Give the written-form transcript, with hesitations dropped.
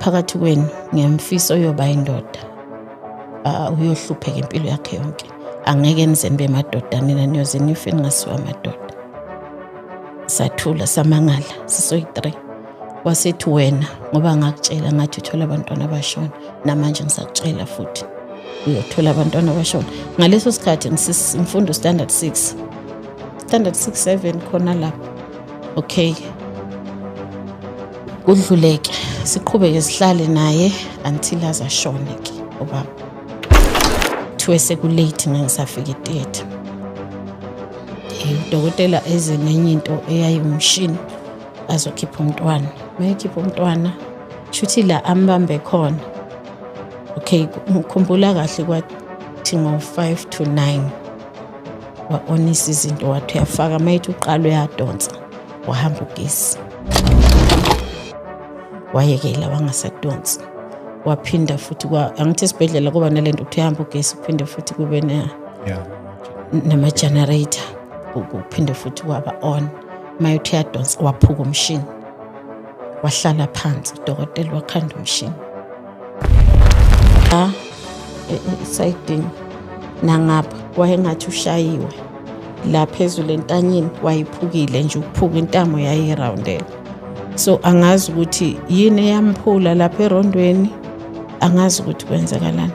Phakathi kwenu ngiyamfisa oyoba indoda. Ah, uyohlupheka impilo yakhe yonke. Angeke nize nibe madoda nina, niyoze nife ningasiwa amadoda. Sathula, samangala sisoyi-3. Wasethi wena, ngoba ngakutshela ngathi uthola abantwana abashona, namanje ngisakutshela futhi uyothola abantwana abashona. Ngaleso sikhathi ngifunda standard 6, standard 6 7 khona lapho. Okay, kudluleke, siqhubeke sihlale naye until azashone ke ubaba. Kuthiwe sekulate, ngangisafika etheatre, udokotela eze nenye into eyayiwumshini azokhipha umntwana. Mayekhipha umntwana, shuthi la ambambe khona. Okay, ngikhumbula kahle, kwathi ngo-5 to 9 wa-onisa izinto, wathi uyafaka, mayethi uqala uyadonsa, wahamba ugesi, wayekela, wangasadonsi. Waphinda futhi angithi esibhedlela kuba nalento ukuthi uyahamba ugesi, uphinde futhi kube nama-generator, kuphinde futhi kwaba on. Mayethi uyadonsa, waphuka umshini, wahlala phansi udokotela, wakhanda umshini la esayidini nangapha, wayengathi ushayiwe la phezulu entanyeni, wayiphukile nje ukuphuka intamo, yayirawundela. So angazi ukuthi yini eyamphula lapha erondweni, angazi ukuthi kwenzakalani.